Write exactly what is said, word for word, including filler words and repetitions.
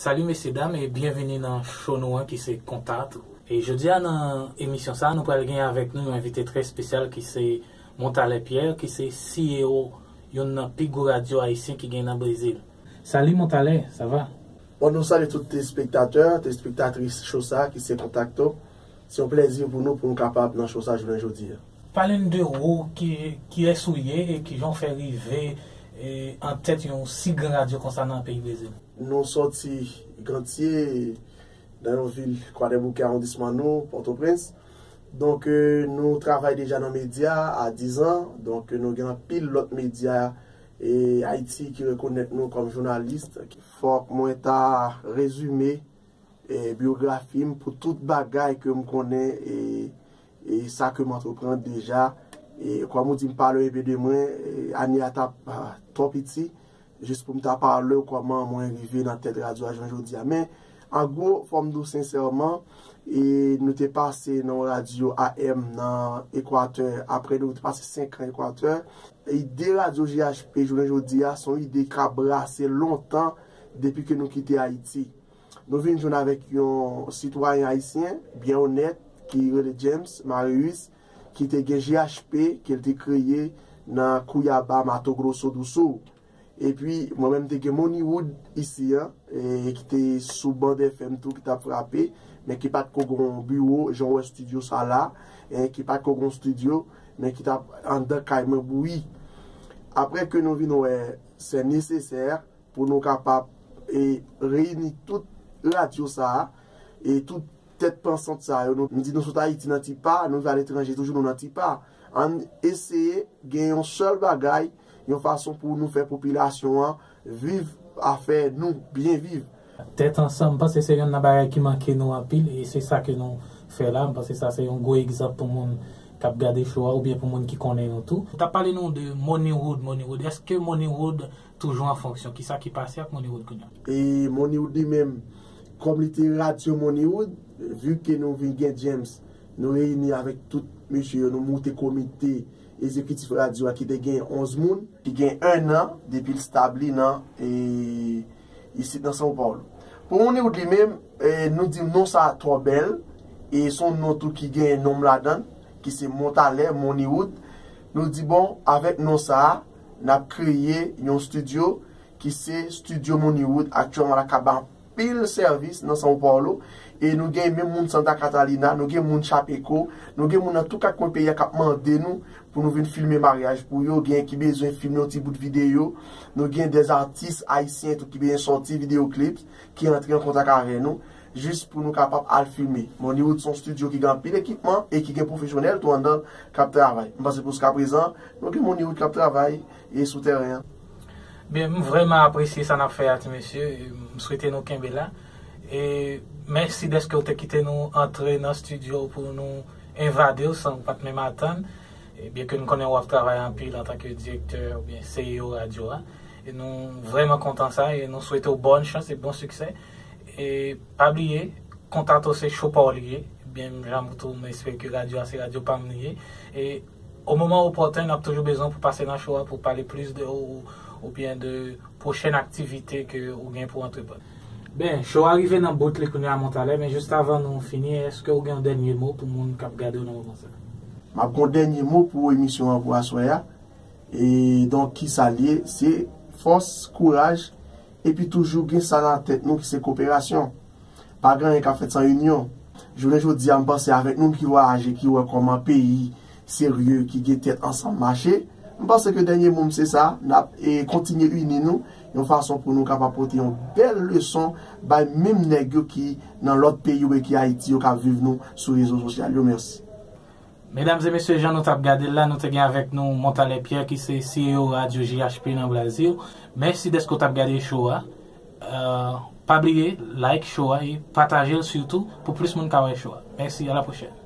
Salut mesye dam e byenvini nan show nou an ki se Kontato. E jodi a nan emisyon sa a, nou pral gen avèk nou yon envite trè espesyal ki se Montalè Pierre, ki se C E O youn nan pi gwo radyo ayisyen ki gen nan Brezil. Salut Montalè, ça va? Bon, nou salye tout telespektatè, telespektatris show sa a ki se Kontato. Se yon plèzi pou nou pou nou kapab nan show sa jounen jodi a. Pale n de ou, ki, kiyès ou ye e kijan w fè rive e, an tèt yon si gran radyo konsa nan peyi Brezil. Nou sòti Gantye, nan yon vil Kwadèboukè, awondisman nou, Pòtoprens. Donk, e, nou travay deja nan medya a diz an. Donk, e, nou gen anpil lòt medya e, Ayiti ki rekonèt nou kòm jounalis. Fòk mwen ta rezime e, biyografi m pou tout bagay ke m konnen e, e sa ke m antreprann deja. E kòm ou di m pale w enpe de mwen, e, ane a t ap ah, twò piti, jis pou m ta pale w kòman mwen rive nan tèt radyo a jounen jodi a. Men, an gwo, fò m di w sensèman, e nou te pase nan yon radyo A M nan Ekwatè, apre nou te pase senk an Ekwatè. Ide radyo G H P jounen jodi a, se yon ide k ap brase lontan depi ke nou kite Ayiti. Nou vin jwenn avèk yon sitwayen ayisyen byen onèt ki rele James Marius, ki te gen G H P ke l te kreye nan Cuyaba, Mato Grosso do Sul. Epi, mwen menm te gen Moneywood isi an, e, ki te sou Band F M tou, ki t ap frape, men ki pa t ko gen yon biwo, jan w wè estidyo sa la, e, ki pa t ko gen yon estidyo, men ki t ap anndan kay mwen bouyi. Apre ke nou vin wè se nesesè, pou nou kapab e, reyini tout radyo sa a e tout tèt pansant sa yo. Nou, nou di nou sot Ayiti nan ti pa, nou rive aletranje toujou nou nan ti pa. Ann eseye gen yon sèl bagay, yon fason pou nou fè popilasyon an viv afè nou, byen viv. Tèt ansanm, m panse se yonn nan bagay ki manke nou anpil e se sa ke nou fè la. M panse sa se yon gwo egzanp pou moun k ap gade show a oubyen pou moun ki konnen nou tou. Ou t ap pale nou de Moneywood, Moneywood. Èske Moneywood toujou an fonksyon? Kisa ki pase ak Moneywood kounye a? E Moneywood li menm, kòm li te radyo Moneywood, vi ke nou vin gen James, nou reyini avèk tout mesye yo, nou moute komite egzekitif radyo a ki te gen onz moun, ki gen en an depi l stabli nan e, isit nan São Paulo. Pou Moneywood li menm, e, nou di non sa a twò bèl, e se yon non tou ki gen non m ladan l, ki se Montalè, Moneywood. Nou di bon, avèk non sa a, n ap kreye yon estidyo ki se Studio Moneywood. Aktyèlman, l ap ka bay anpil sèvis nan São Paulo. E nou gen menm moun Santa Catarina, nou gen moun Chapecó, nou gen moun nan tout kat kwen peyi a k ap mande nou pou nou vin filme maryaj pou yo, gen ki bezwen filme yon ti bout videyo. Nou gen dè atis ayisyen tou ki bezwen sòti videyo clips, ki antre an kontak avè nou, jis pou nou kapab al filme. Moneywood se yon estidyo ki gen anpil ekipman e ki gen pwofesyonèl tou anndan l k ap travay. M panse pou jiskaprezan, nou gen Moneywood k ap travay e sou tèren an. Byen, m vrèman apresye sa n ap fè a, ti mesye. M swete nou kenbe la. E mèsi dèske w te kite nou antre nan estidyo pou nou envade w san w pa t menm atann. E byen ke n konnen w ap travay anpil antanke direktè oubyen C E O radyo a. E nou vrèman kontan sa e nou swete w bòn chans e bon siksè. E pa bliye, Kontato se show pa w li ye. Byen, jan m tou, m espere ke radyo a se radyo pa m li ye. E o moman opòten, n ap toujou bezwen w pou pase nan show a pou pale plis de ou oubyen de pwochèn aktivite ke ou gen pou antreprann. Byen, show a rive nan bout li kounye a Montalè, men jis avan nou fini, èske ou gen yon dènye mo pou moun k ap gade w nan moman sa a? M ap gen yon dènye mo pou emisyon an pou aswè a. E donk, kisa l ye? Se fòs, kouraj, epi toujou gen sa nan tèt nou ki se koperasyon. Pa gen anyen k ap fèt san inyon. Jounen jodi a, m panse avèk nou ki vwayaje, ki wè kòman peyi serye, ki gen tèt ansanm mache, m panse ke dènye mo m se sa, n ap e, kontinye ini nou yon fason pou nou kapab pote yon bèl leson bay menm nèg yo ki nan lòt peyi oubyen ki Ayiti yo k ap viv nou sou rezo sosyal yo. Mèsi. Medam e mesye, jan nou t ap gade l la, nou te gen avèk nou Montalè Pierre ki se C E O radyo G H P nan Brazil. Mèsi dèske w t ap gade show a. Euh, pa bliye like show a e pataje l sitou pou plis moun ka wè show a. Mèsi, a la pwochèn.